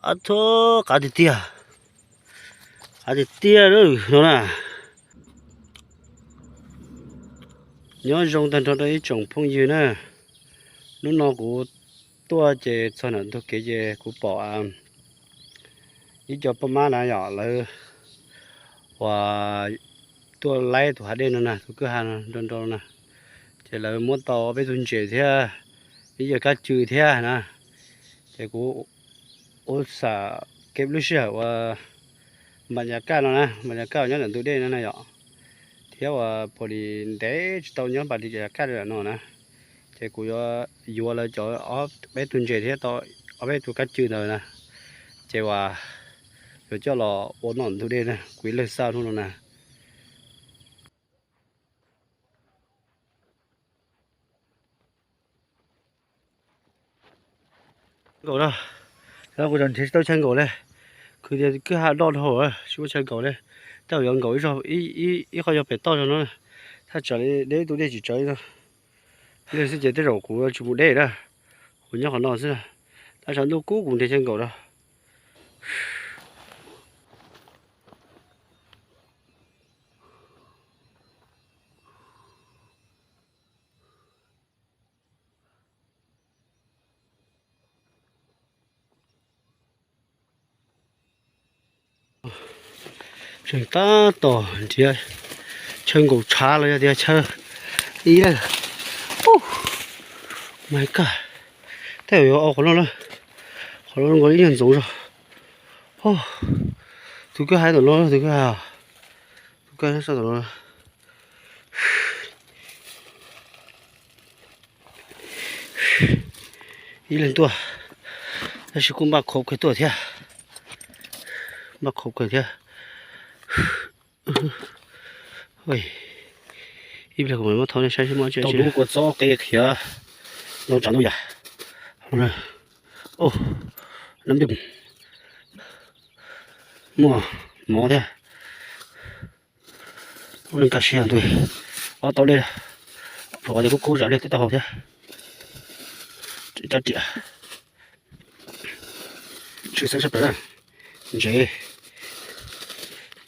Ab tho, qav tiag tiag, qav tiag tiag no na. Nyob zoo tag nrho rau ib tsoom phooj ywg na. Hnub no kuv tuaj ces txog nram ntug kev ces kuv pom ib co poj mab na yom, lawv uas tuaj laib tus hav dej no na, tus kwj ha no nrau nrau na. Ces lawv muab tau peb tug ntses thiab ib yam kab cw thiab na. Ces kuv ua xam kev lub sij hawm uas npam nyas kaj no na, npam nyas kaj uas nyob ntawm ntug dej no na yom, thiab uas pom li ntev tsis tau nyob npam li nyas kaj no na. Ces kuv yuav yuav lawv cov ob peb tug ntses thiab tau ob peb tug kab cw ntawd na, ces uas yuav coj los ua noj ntug dej na, kuv ib leeg xauj hnub no na. Nkaum na, kuv tseem nrhiav tsis tau chaw nkaum li, kuv tias kwj ha doj dhau tsis muaj chaw nkaum li. Tej zaum yuav nkaum ib qho yog pem toj zog no, thaj tsam li deb tus dej tsis tsawv li no. Li xwb ces tej zaum kuv tsis mus deb na, kuv nyob qhov no xwb na. Tab tsam ntuj kub kuv nrhiav chaw nkaum na. Tseem tab tom nrhiav chaw nkaum tshav los yog tias chaw ib lawm. Mas kaj, tej zaum yuav qhov no, qhov no nkaus ib nyuag ntxoov zog. Tus kwj ha tom no, tus kwj ha, tus kwj ha tom no. Ib leeg tuaj, tab sis kuj npaj khov kawg tuaj thiab, npaj khov kawg thiab. Ib pliag kuv mam muab thauj nej saib seb muaj tsis tau dub kua txob qe khiav ntau tsav ntau yam. Muaj mov thiab. Lub neej kaj siab ntuj, ob tau dej, rau qhov tias kub kub zam dej twb tau haus thiab. Rab riam, tshwj xeeb sab plaws na. Ntsev,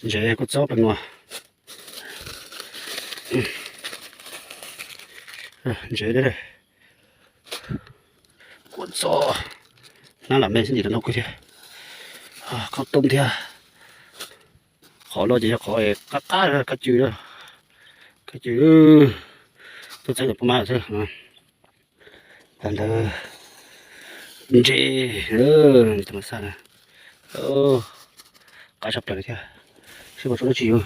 ntsev kua txob pes nua. Ntsev, kua txob, hnab lam me xwb ntxim ntau kawg thiab. Khaub toob thiab. Qhov no ces yog qhov qab qab kab cw, kab cw tuaj txeeb cov poj mab xwb. Tag ntawd ntses, tus mas xaj na, qab sab plaws thiab, seb puas tshuav dab tsi yus.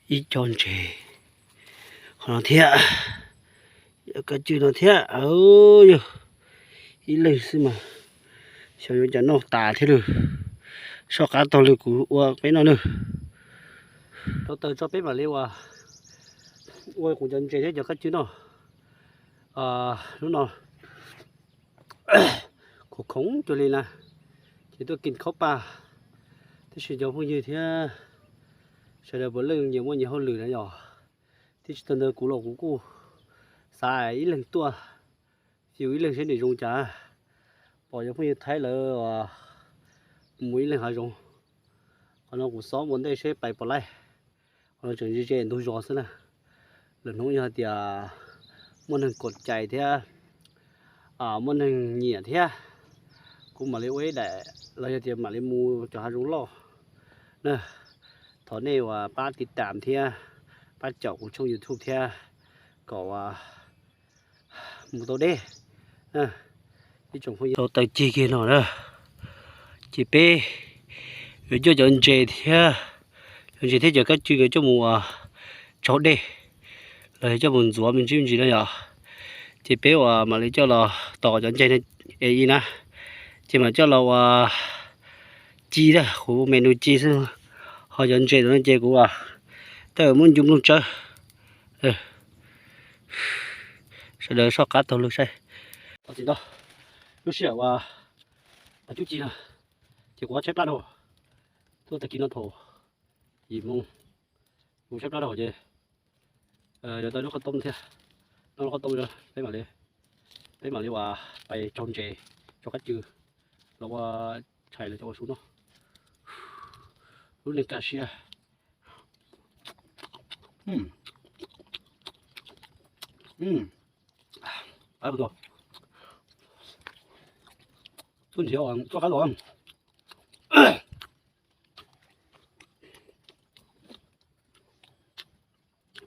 Ib co ntses qhov no thiab, kab cw no thiab. Yog ib leeg xwb mas xyov yuav cas noj tas thiab lawm. Soj qab taug lawm kuv ua peb noj nawb. Rau taws tso peb mam li ua, ua kuv cov ntses thiab cov kab cw noj. Hnub no khoom khoom cuag li na, ces tuaj kis khaub paj, tab sis cov phooj ywg thiab sawv daws puav leej nyias muaj nyias hauj lwm na yom. Thiab tsis tas ntawd kuv los kuv kuj xav ib leeg tuaj, fiu ib leeg seb nws zoo cas. Pom cov phooj ywg Thaib lawv mus ib leeg hav zoov, qhov no kuv xob ua ntej seb pais puas laib. Qhov no tseem ze ze ntug zos xwb na. Lwm hnub yog tias muaj neeg kom cais thiab muaj neeg nyiam thiab, kuv mam li ua ib daim los yog tias mam li mus cov hav zoov loj na. Thov nej uas pab tiv tam thiab pab caum kuv tshooj YouTube thiab kom mus tau deb. Ib tsoom phooj ywg, tau taws cig kiag no na, ces peb yuav coj cov ntses thiab, cov ntses thiab cov kab cw yuav coj mus ua tsaug dej los yog coj mus ntxuav me ntsis me ntsis na yom. Ces peb uas mam li coj los tos cov ntses no es ib na, ces mam coj los ua ci na, kuv me nus ci xwb. Ho cov ntses no ces kuv ua tej muab ncu nplooj tsawb. Sawv daws soj qab taug lw saib. Txim ntau, lub sij hawm uas cub ci no ces kuv tshaib plab dhau. Tuaj tag kis no thaum yim moo, kuv sab plab rau hauv ces yuav tau noj qhaub toob thiab. Noj lub qhaub toob, peb mam li, peb mam li uas pais tsaug ntses, tsaug qab cw los ua tshais los cov ua su noj. Lub neej kaj siab. Tuaj nrhiav tuaj qab los.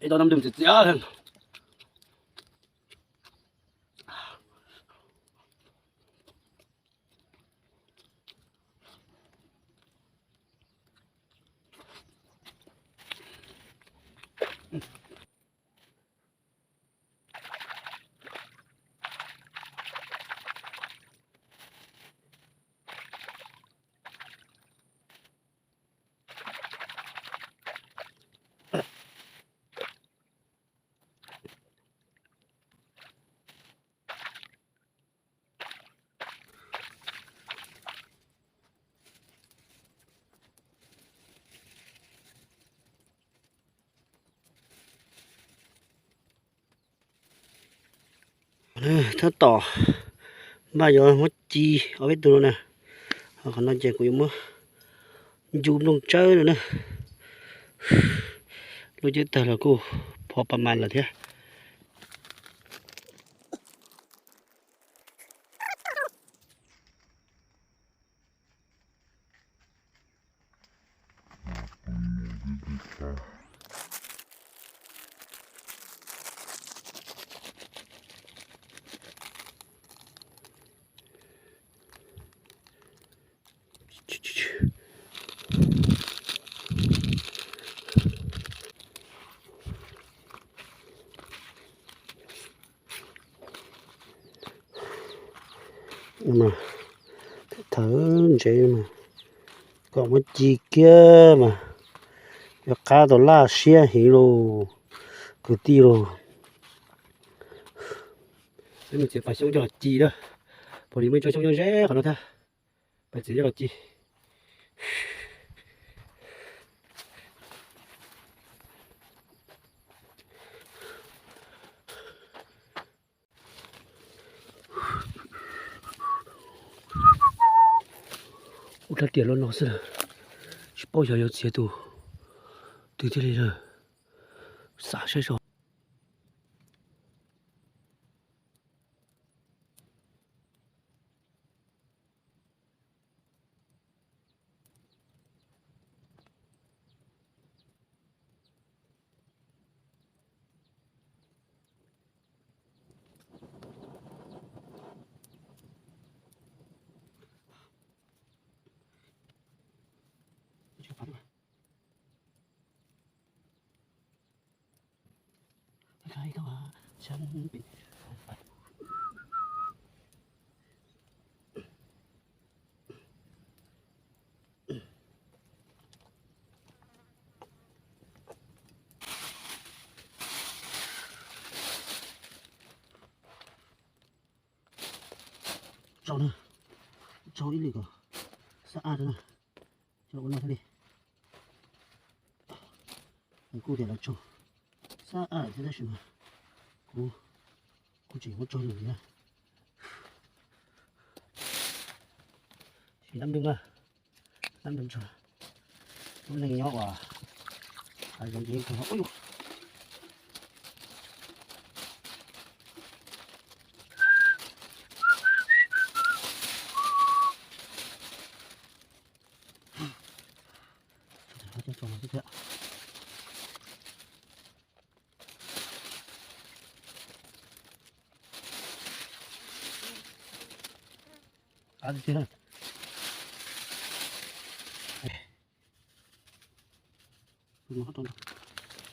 Ib tau nab nplooj txias txias. Tab tom npaj yuav muab ci ob peb tug no na. Qhov no ces kuv yuav muab ncu nplooj tsawb no na. Lub ceb tag los kuj phov pas mas lawm thiab. Thawv ntsev mas kom muab ci kiag mas yuav qab tau laj siab heev lauj kwv tij lauj. Peb mus txiav pas xyoob coj los ci na. Pom li muaj ib tsob xyoob nyob ze qhov no thiab. Pas txiav coj los ci. Ub, dab tiam los no xwb na, tsis paub xyov yuav txiav tus twg thiaj li xav saib so. Tsaug na, tsaug ib lwm kom xab ab rau na, coj ua noj thiaj li. Kuj tias lawv tsaug xab ab lawm thiab tab sis mas kuv, kuv tseem muab tsaug lwm na. Sim dab nplooj na, dab nplooj tsaug. Lub neej nyob uas hav zoov ces yeej kawg.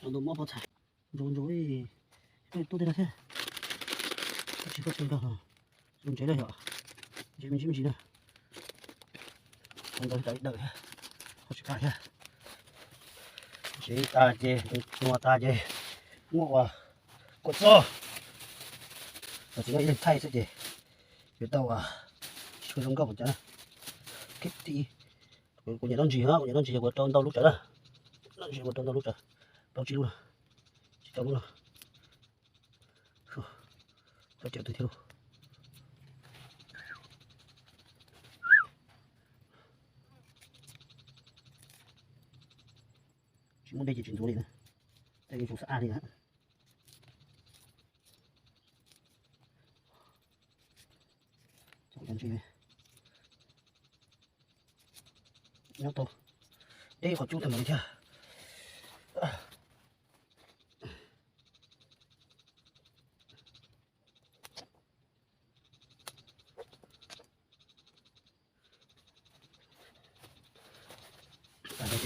Ntau mob pov txhais, ntau ntau tuaj tej no thiab. Tsis paub tsis nrog, ntsev na yom, ntsev me ntsis me ntsis na. Ntau tau ib dawm thiab, qhov tsis kaj thiab. Ntsev tas ces, tua tas ces muab ua kua txob, tsis muaj ib leeg thaij xwb ces yuav tau ua tsis tshua zoo nkauj pam cas na. Kib tib Kuv nyiam noj ntsis na, kuv nyiam noj ntsis ces kuv rau ntau lub tsawv na. Noj ntsis kuv rau ntau lub tsawv, rau tsib lub no, tsib rau lub no. Rau cawv twg thiab lauj. Tsis muaj dej ces tsis ntxuav li na. Tej yeej tsis xav aj li na. Nyob tau deb qhov cub tag npaum li thiab.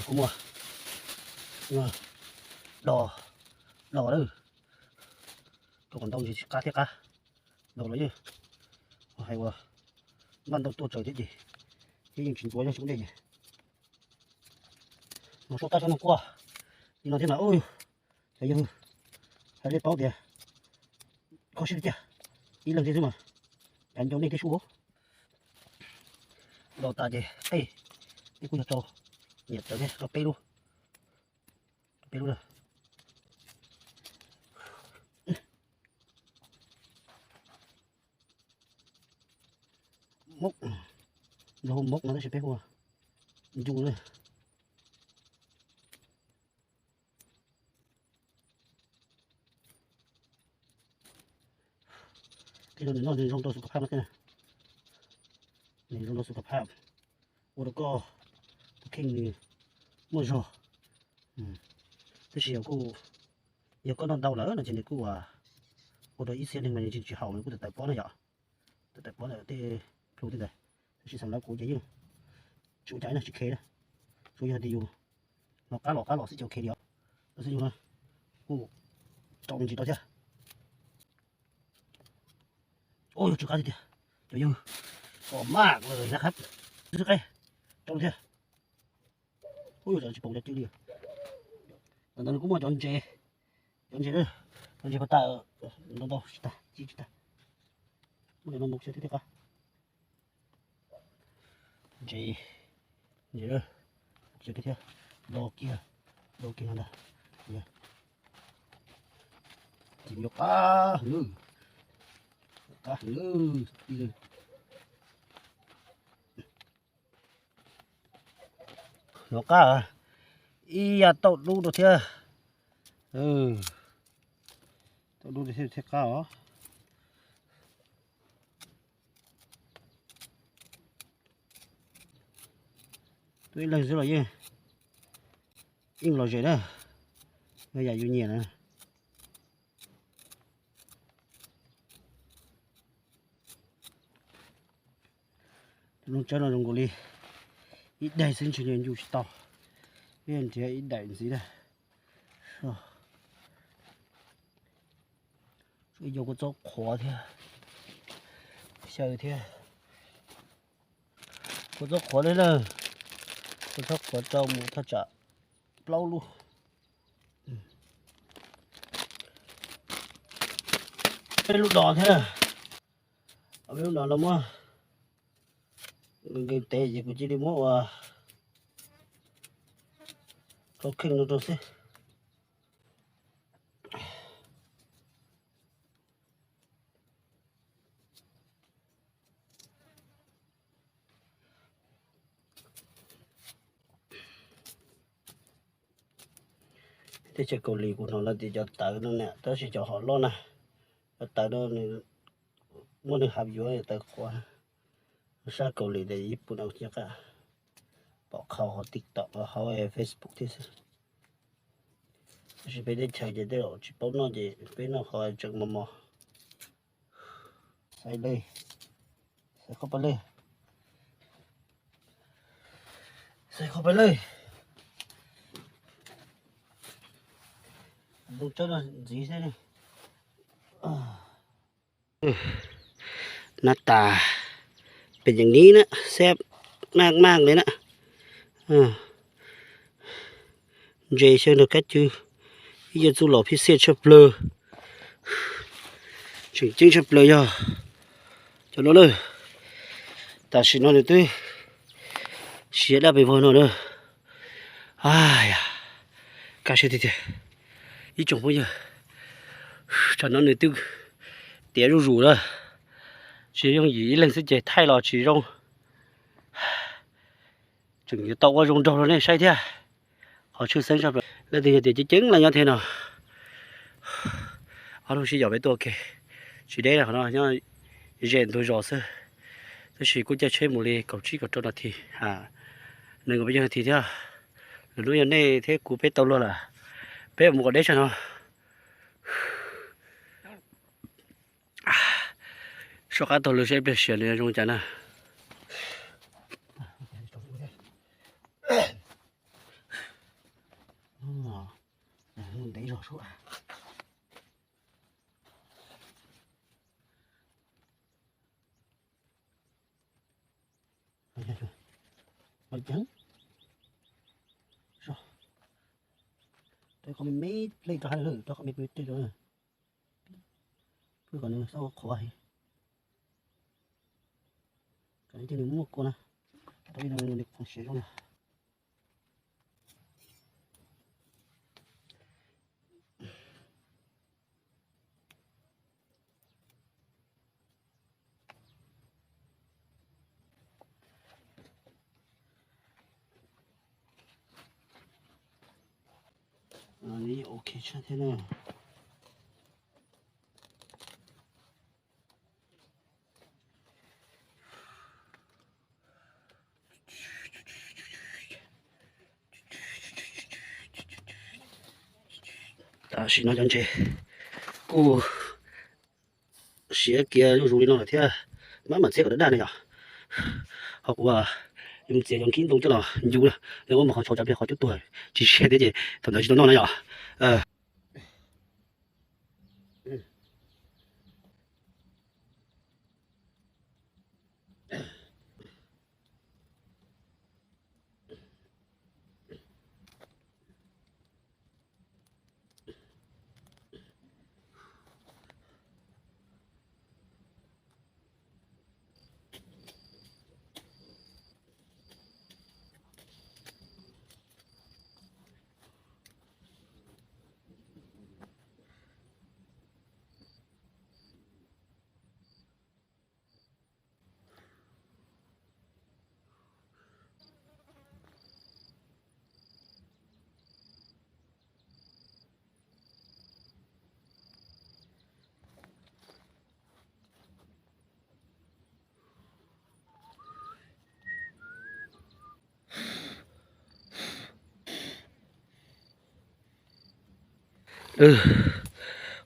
Kuv muab do, do lawm, rau qhov ntau ntsis qab thiab qab, do los yeej hais uas npaj ntau tuaj tsaws thiab ces yeej tsis ntxuav yog tsis muaj dej ces. Mus soj tab soj no quaj li no thiab mas, cov yawg, hais li paub tias kho siab li tiag, ib leeg thiab xwb mas, cav nco nej thiab sub. Los tas ces tej, tej kuj yog rau, nyiam tawm thiab rau peb lub, peb lub na. Mob, lawv hu mob no tab sis peb hu ncu na. Tej no nws noj nws zoo rau xu kab phaj no thiab, nws zoo rau xu kab phaj, ua rau koj tus kheej nws muaj zog. Tab sis yog kuj, yog koj noj ntau lawm no ces nws kuj ua rau ib txhia neeg mas nws tsis haum nws kuj tawm tawm pob na yom. Tawm tawm pob ntawm tej plhu tej ntawd, tab sis xam lawv kuv ces yeej tsis ua cas na, tsis khev na, tsuas yog tias yus hnov qab los qab los xwb ces ua khev li os. Tab sis yus kuj rau me ntsis rau thiab. Ua yog tsw qab tiag tiag, cov yawg, kom maj na qab, tsw qab, rau thiab. Ua yog tsis pom cov cw li. Tam ntawd nws kuj muaj cov ntses, cov ntses, cov ntses pov tawm ntau ntau tsis tag, ci tsis tag. Muaj cov no ntau xyov thiab thiab qab. Ntses, ntses, xyov thiab thiab, do kiag, do kiag no ntag. Ces yuav qab heev, qab heev. Yuav qab, ib yam tauj dub rau thiab. Tauj dub rau thiab thiaj qab os. Tuaj ib leeg xwb los yeej, yeej lom zem na, yog yam yus nyiam na. Lub tsawb no zoo nkaus li ib daim xwb ntshe ncu tsis tau, nrhiav ib daim ntxiv na. Ib co kua txob qhuav thiab, xyaw thiab. Kua txob qhuav li na, kua txob qhuav rau mus thaj tsam plaub lub. Peb lub dos thiab na, peb lub dos no muab nkees nkees tev ces kuv cia li muab ua rau kheej no rau xwb. Teb chaws Kaus Lim kuv hnov lawv tias cov tawv no na, tab sis cov hom loj na, cov tawv no nws muaj nws hav yuav tawv qhuav. Sab Kaus Lim ntawm Yiv Pum no cia qab pom qhau hauv TikTok hauv Facebook thiab xwb. Tab sis peb teb chaws ces tej zaum tsis paub noj ces peb noj qhov tseem mos mos. Xaiv lej, xaiv qhov paj lej, xaiv qhov paj lej. Ntxov no ntxiv xwb. Nab tas pem yeem ni na, xab maj maj li na. Ntses xyaw nrog kab cw, ib co txuj lom phiaj xiaj tshaj plaws. Tseem ceeb tshaj plaws yog cov no lawm. Tam sim no nws twb Siav daj pes vog no na. Yam, kaj siab tiag tiag ib tsoom phooj ywg. Tsam no nws twb tiav zuj zus lawm. Tsis yooj yim, ib leeg xwb ces thaij los tsis zoo. Tseem yuav tau ua zoo nraug rau nej saib thiab. Qhov tshwj xeeb leej twg yog tias ceev ceev los nyob thiab no, ob hnub sib yaum peb tuaj ua ke. Tsis deb qhov no, nyob ze ntug zos xwb, tab sis kuj caij tsheb mus li kaum tsib kaum rau nas this, nees nkaum peb caug nas this thiab. Lwm hnub yog nej thiab kuv peb tau luag lawm, peb mus kom deb tshaj no. Soj qab taug lw saib ib pliag siav nws zoo cas na. Ntev zog sub. Rau qhov me me, rau qhov me me, rau qhov me me, kom nws txhob qhuav heev. Kom nws muaj kua na, rau ib no nws qhuav siav zoo na. Ok tshaj thiab na. Tam sim no cov ntses kuj siav kiag zuj zus li no lawm thiab, maj mam txiav kom daj daj na yom. Ho kuv yuav txiav cov nkib ntoo coj los ncu na, ua mus qhov tshauv tsam pliag qhov cub tuag tsis siav thiab ces thaum ntawd tsis tau noj na yom.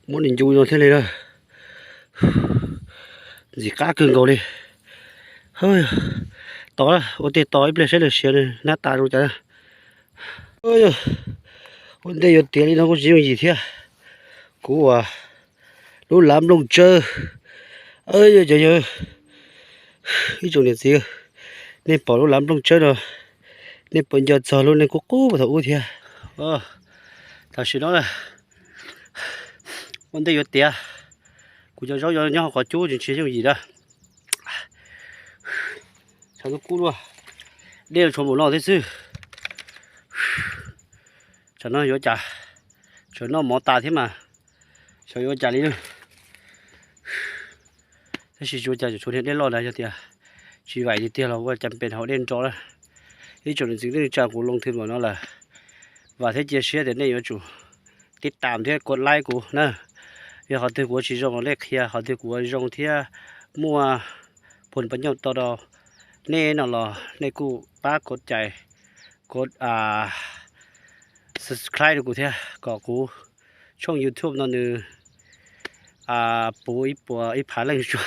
Muab nws ncu no thiaj li na. Ntxim qab kawg nkaus li. Tos, ua tej tos ib pliag saib lawv siav nab tas zoo cas. Ua ntej yuav tiav li no kuj tsis yooj yim thiab. Kuv ua lub lav nplooj tsawb. Cov yawg, ib tsoom niam txiv, nej pom lub lav nplooj tsawb no, nej puas nco txog lub neej qub qub thaum ub thiab? Tam sim no ua ntej yuav tiav, kuv cov zaub nyob hauv qhov cub tsis yooj yim na. Tshav ntuj kub luaj, dej tshuav npaum no thiab xwb. Tsam no yuav cas, tsam noj mov tas thiab mas, xyov yuav ua cas li. Tab sis tsis ua cas, tshuav niag dej loj ntawd yog tias tsis vaim tiag tiag los ua cas pem hauv dej nro na. Ib tsoom niam txiv neej tsa kuv loo thwm npaum no lawm, vam thiab cia siab tias nej yuav tsum tib tam thiab kos laib kuv na. Yog qhov twg kuv ua tsis zoo los nej qhia, qhov twg kuv ua zoo thiab muaj phoo pab nyoj to rau nej no los nej kuj pab kos cais, kos subscribe rau kuv thiab kom kuv tshooj YouTube no nws puv ib puas ib phav leej tsuag.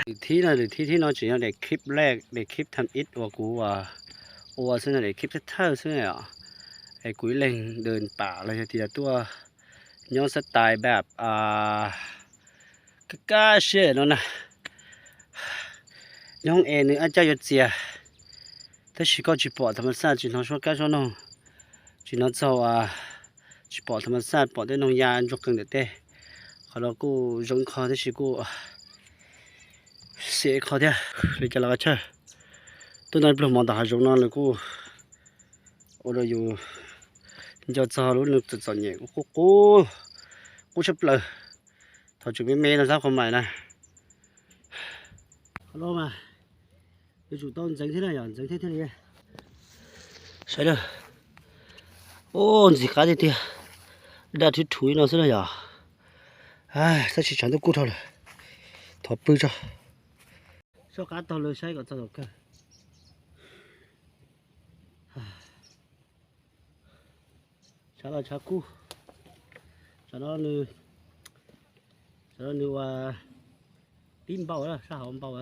Lwm thib no, lwm thib thib no tseem yog daim clip reg, daim clip thib ib uas kuv ua xwb na, daim clip thawj thawj xwb os. Es kuv ib leeg dwm pam los yog tias tuaj nyob xab tais npab kaj kaj siab no na. Nyob hoob es nws ab caj yuav txias, tab sis koj tsis pom tham ma xaj, tsis hnov suab kab suab noog, tsis hnov txog, tsis pom tham ma xaj, pom tej noog ya ntsuag qees ntawm tej. Qhov no kuj zoo ib qho tab sis kuj xiam ib qho thiab. Li cas los qhov tshawj, Tuaj noj ib pluag mov tom hav zoov no nws kuj ua rau yus nco txog lub neej txom txom nyem, kuj qub qub, qub tshaj plaws. Thaum tseem me me no xab qhov mais na. Qhov no mas yuav tsum tau ntxeev thiab na yom, ntxeev thiab thiaj li. Saib na. Ub, ntxim qab tiag tiag. Daj rhuv rhuv li no xwb na yom. Tab sis tshav ntuj kub dhau lawm. Thov pw tso. Soj qab taug lw saib kom txog thaum kawg. Tshav los tshav kub. Tsam no nws, tsam no nws ua tib npau, sab hauv npau.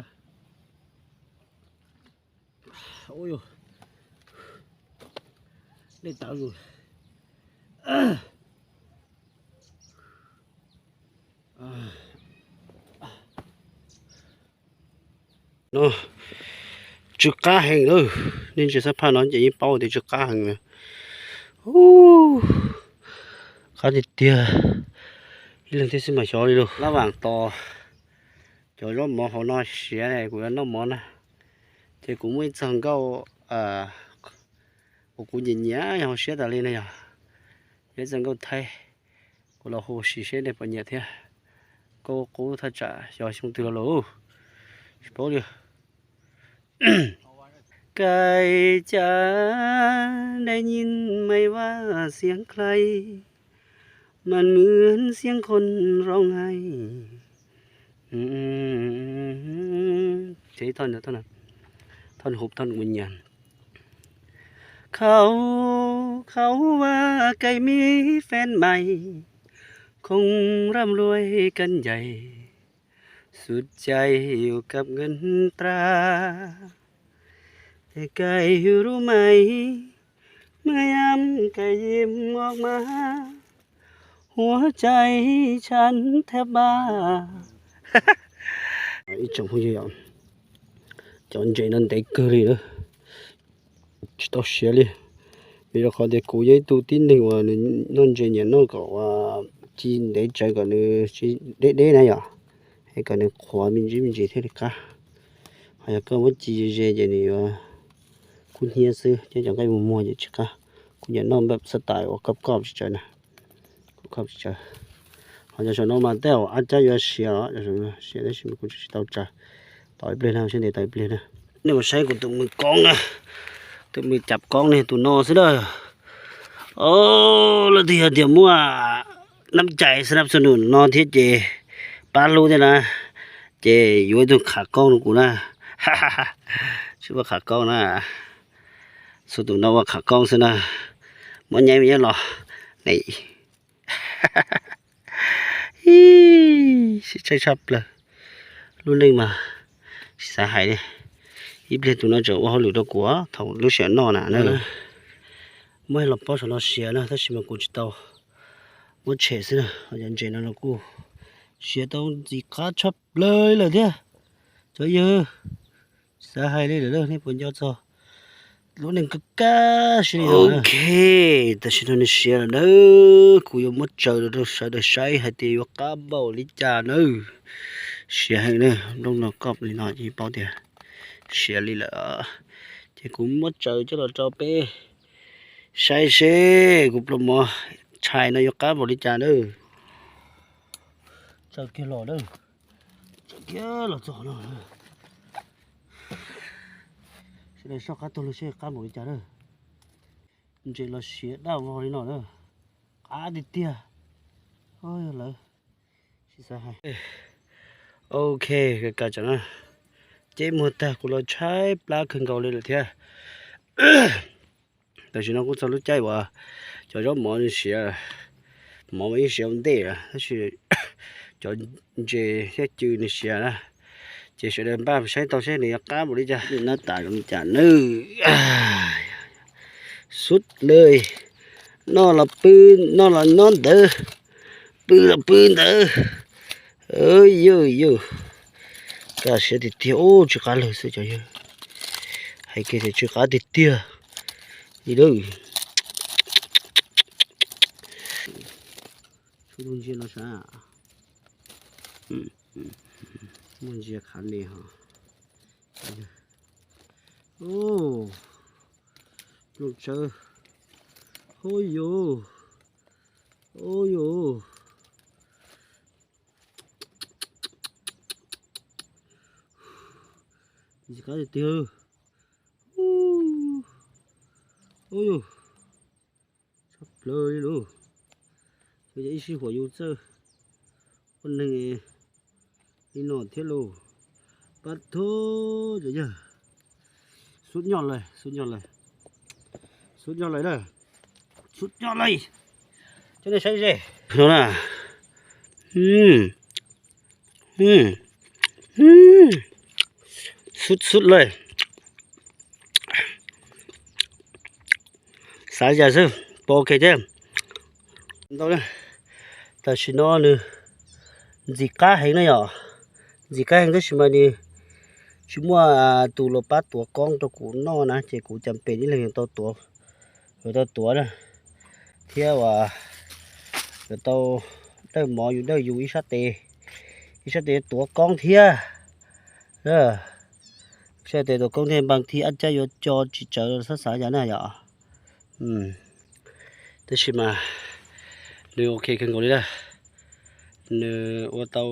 Ub, nej tawv zus. No, tsw qab heev lawm. Nej ntsia xab phaj no ces yeej paub tias tsw qab heev lawm. Qab tiag tiag. Ib leeg thiab xwb mas xyov li lauj. Lab vam tos cov zaub mov hauv no siav kuv yuav noj mov na. Ces kuv muaj ib txog nkauj uas kuv nyiam nyiam yog hauv siab tas li na yog, yog ib txog nkauj Thaib. Kuv los hu sim seb nej puas nyiam thiab. Nkauj qub thaj tsam xyov xyoo twg los lauj, tsis paub li. ใกล้จะได้ยินไหมว่าเสียงใคร มันเหมือนเสียงคนร้องไห้ Thế thôi nữa, thôi nào. Thôi hụp thôi mình nhầm. เขา เขาว่าใกล้มีแฟนใหม่ คงร่ำรวยกันใหญ่ สุดใจอยู่กับเงินตรา แต่ใกล้รู้ไหม เมื่อยามใกล้ยิ้มออกมา หัวใจฉันแทบบ้า Ib tsoom phooj ywg, cov ntses no ntev kawg li na, tsis tau siav li. Vim rau qhov tias kuv yog ib tug tib neeg uas nws noj ntses nyiam noj kom ci ntev tsawv kom nws deb deb na yom, es kom nws qhuav me ntsis me ntsis thiaj li qab. Ho yog koj muab ci ze ze ces nws yuav kub hnyiab xwb, ces cov nqaij muag muag ces tsis qab. Kuv nyiam noj npam xab tais uas koj koj tsis tsawv na, koj koj tsis tsawv. Ho cov saum no mas tej zaum ab cab yuav siav, siav tab sis mas kuv tsis tau tsaws. Tos ib pliag na, seb ntev tos ib pliag na. Nej mus saib kuv tus me koob na, tus me cab koob ne, tus no xwb na. Leej twg yog tias muaj nab cais xab nab xu num no thiab ces pab hlub thiab na, ces yuav ib tug khav koob rau kuv na. Tsis muaj khav koob na, xu tus no ua khav koob xwb na. Muab nyaib me nyaib los ne. Sib tshaib tshaj plaws. Lub neej mas tsis xav hais li. Ib pliag tus no tseem ua hauj lwm rau kuv thaum lub sij hawm noj na. Muab los pob saum no siav na, tab sis mas kuv tsis tau muab tshem xwb na. Ho cov ntses no los kuj siav tau ntxim qab tshaj plaws lawm thiab. Cov yawg, tsis xav hais li lawm, nej puas nco txog lub neej kaj kaj siab li no? Ok, tam sim no nws siav lawm na, kuv yuav muab tsaws rau sawv daws saib hais tias yuav qab npaum li cas nawb. Siav heev na, nplooj no koj li no yeej paub tias siav li lawm. Ces kuv muab tsaws coj los rau peb saib seb kuv pluas mov tshais no yuav qab npaum li cas nawb. Tsaws kiag los na, tsaws kiag los txog no. Sawv daws soj qab taug lw seb qab npaum li cas na. Ntses los siav daj vog li no na, qab tiag tiag. Yog lawm, tsis xav hais. Ok, ka tsam na, ceb muag tag kuv los tshaib plab kawg nkaus li lawm thiab. Tam sim no kuj txog lub caij uas cov zaub mov nws siav, mov mas yeej siav ua ntej tab sis cov ntses thiab cw nws siav na. Ces sawv daws npaj saib tau seb nws yuav qab npaum li cas, nab tas zoo li cas nawb. Xub le, noj los pw, noj los nyob ntawd, pw los pw ntawd. Yog yog, kaj siab tiag tiag, ub tsw qab lawm xwb cov yawg. Hais kiag tias tsw qab tiag tiag li lawm. Tshuav tus ntsia no sav, muaj ntsia khav li hos. Ub, nplooj tsawb. Ub yus, ub yus, ntxim qab tiag tiag. Ub yus, tshaj plaws li lauj. Yus yog ib sij huam yus txawj ua neeg li no thiab lauj. Pab thuj, cov yawg, xub nyoj lawm, xub nyoj lawm, xub nyoj lawm na, xub nyoj lawm. Cov nej saib ze no na. Xub xub lawm. Xav yam xwb, pom ok thiab. Ntau, tam sim no nws ntxim qab heev na yom, ntxim qab heev tab sis mas nws tsis muaj tus los pab tuav koob rau kuv noj na, ces kuv cas pem ib leeg yuav tau tuav, yuav tau tuav na, thiab uas yuav tau dawj mov yus dawj yus ib sab tes, ib sab tes tuav koob thiab. Ib sab tes tuav koob thiab npaj thib ab cab yuav co tsis tsawv xab xav yam na yom. Tab sis mas nws ok kawg nkaus li na. Nws ua tau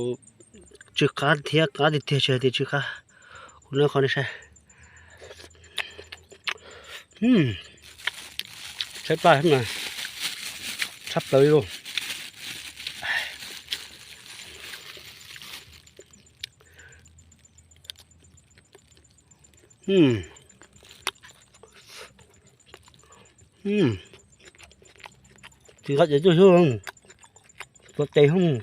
tsw qab thiab qab tiag tiag, tsis hais tias tsw qab. Kuv noj qhov nej saib. Tshaib plab mas tshaj plaws li lauj. Tsis nqa ces tuaj xwb, tuav tes xwb.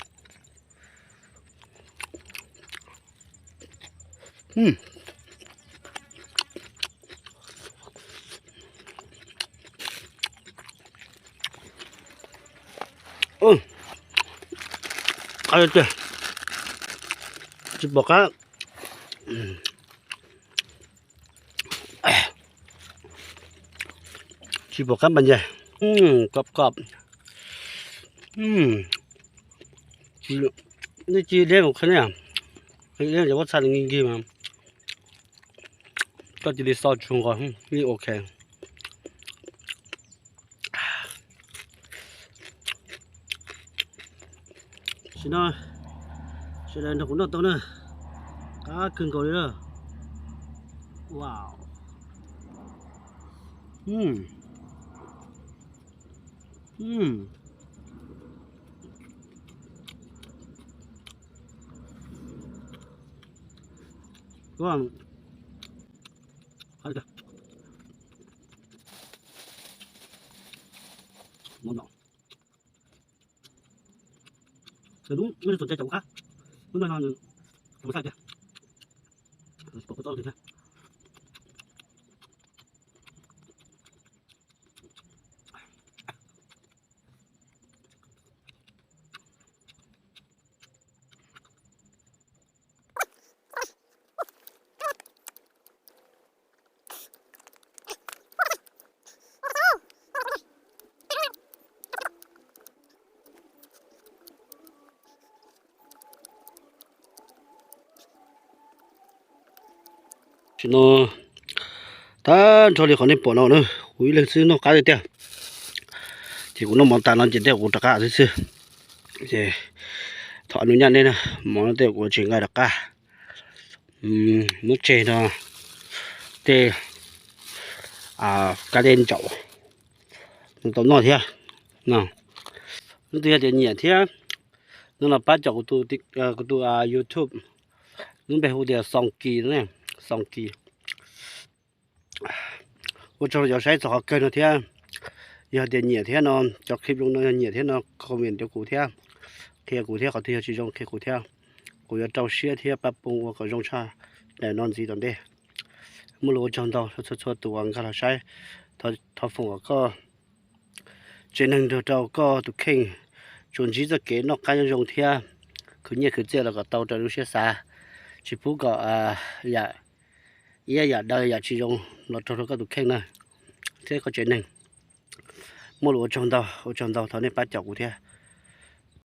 Qab tiag, tsis pom qab, tsis pom qab npas ncaig, kob kob. Nej cia li mus qhia ne, cia li mus qhia nkig nkig mas koj cia li xo tsuag nqos li ok. Sim no sawv daws nrog kuv noj tau na, qab kawg nkaus li na. Wow. Ntawm lub no txaus ntshai cov qab, lub no no nws txaus ntshai tiag, pom kuv tau tiag. Sim no tag nrho li qhov nej pom no na, kuv ib leeg xwb noj qab tiag tiag. Ces kuv noj mov tas no ces tej kuv rov qab xwb xwb. Ces thov nug nyaj nej na, mov no tej kuv tsis nqa rov qab. Muab tseg no tej kab dej ntsaum tau noj thiab. Leej twg yog tias nyiam thiab no los pab caum kuv tus YouTube, lub npe hu tias Xoom Kis, Xoom Kis. Ua tsaug cov saib txog qhov kawg no thiab. Yog tias nyiam thiab no, cov clip zoo no yog nyiam thiab no comment rau kuv thiab, qhia kuv thiab, qhov twg yog tsis zoo qhia kuv thiab. Kuv yuav rau siab thiab pab phooj ua kom zoo tshaj daim no ntxiv tom ntej. Muaj lus ua tsaug ntau txhua txhua tus uas nkag los saib. Thov foom kom koj tsev neeg nrog rau koj tus kheej tsuas ntsib txoj kev noj qab nyob zoo thiab khwv nyiaj khwv txiaj los kom tau raws lub siab xav, tsis pub kom yam iab yam daw yam tsis zoo los raug rau koj tus kheej na thiab koj tsev neeg. Muaj lus ua tsaug ntau, ua tsaug ntau, thov nej pab caum kuv thiab.